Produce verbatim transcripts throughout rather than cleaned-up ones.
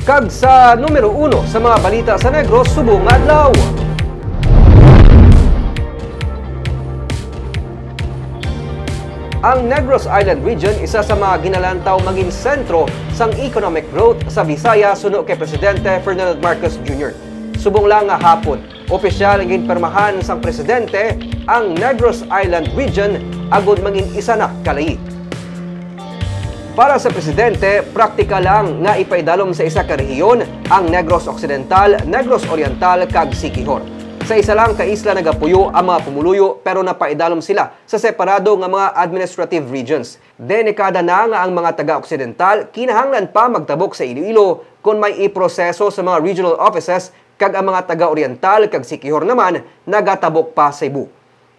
Kag sa numero uno sa mga balita sa Negros subong nga adlaw. Ang Negros Island Region isa sa mga ginalantaw maging sentro sang economic growth sa Visayas suno kay Presidente Ferdinand Marcos Junior. Subong lang nga hapon, opisyal nga ginpirmahan sang presidente ang Negros Island Region agod mangin isa na kalayi. Para sa presidente, praktikal lang nga ipaidalom sa isa ka rehiyon ang Negros Occidental, Negros Oriental, kag Siquijor. Sa isa lang ka isla nagapuyo ang mga pumuluyo, pero napaidalom sila sa separado nga mga administrative regions. Delikada na nga ang mga taga-Occidental kinahanglan pa magtabok sa Iloilo kon may iproseso sa mga regional offices, kag ang mga taga-Oriental kag Siquijor naman nagatabok pa sa Cebu.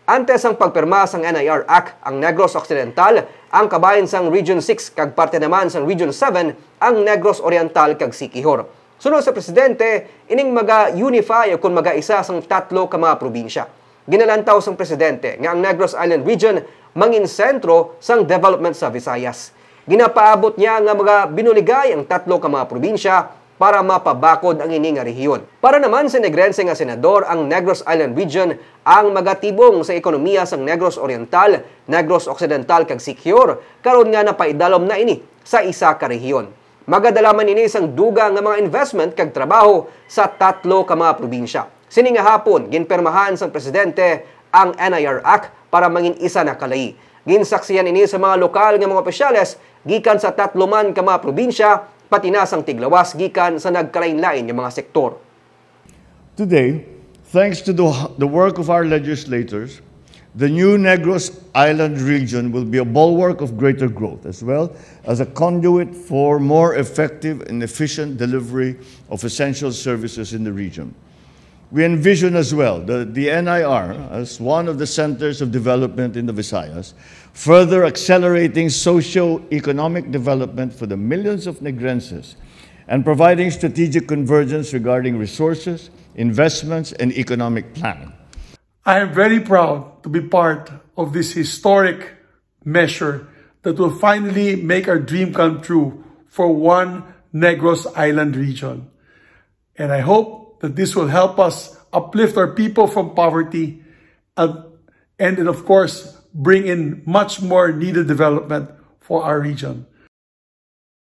Antes sang pagpirma sang N I R Act ang Negros Occidental, ang kabahin sang Region six kag parte naman sang Region seven ang Negros Oriental kag Siquijor. Suno sa presidente, ining maga-unify o kon maga-isa sang tatlo ka mga probinsya. Ginalantaw sang presidente nga ang Negros Island Region mangin sentro sang development sa Visayas. Ginapaabot niya nga maga-binuligay ang tatlo ka mga probinsya para mapabakod ang ini nga rehiyon. Para naman sa Negrense nga senador, ang Negros Island Region ang magatibong sa ekonomiya sang Negros Oriental, Negros Occidental kag Siquijor, karon nga napaidalom na ini sa isa ka rehiyon. Magadala man ini sang dugang nga mga investment kag trabaho sa tatlo ka mga probinsya. Sini nga hapon, ginpirmahan sang presidente ang N I R Act para mangin isa na kalayi. Ginsaksihan ini sa mga lokal nga mga opisyales gikan sa tatlo man ka mga probinsya, pati na sang tiglawas gikan sa nagkalainlain nga mga sektor. Today, thanks to the, the work of our legislators, the new Negros Island region will be a bulwark of greater growth, as well as a conduit for more effective and efficient delivery of essential services in the region. We envision as well the, the N I R as one of the centers of development in the Visayas, further accelerating socio-economic development for the millions of Negrenses and providing strategic convergence regarding resources, investments, and economic planning. I am very proud to be part of this historic measure that will finally make our dream come true for one Negros Island region. And I hope that this will help us uplift our people from poverty and, and then, of course, bring in much more needed development for our region.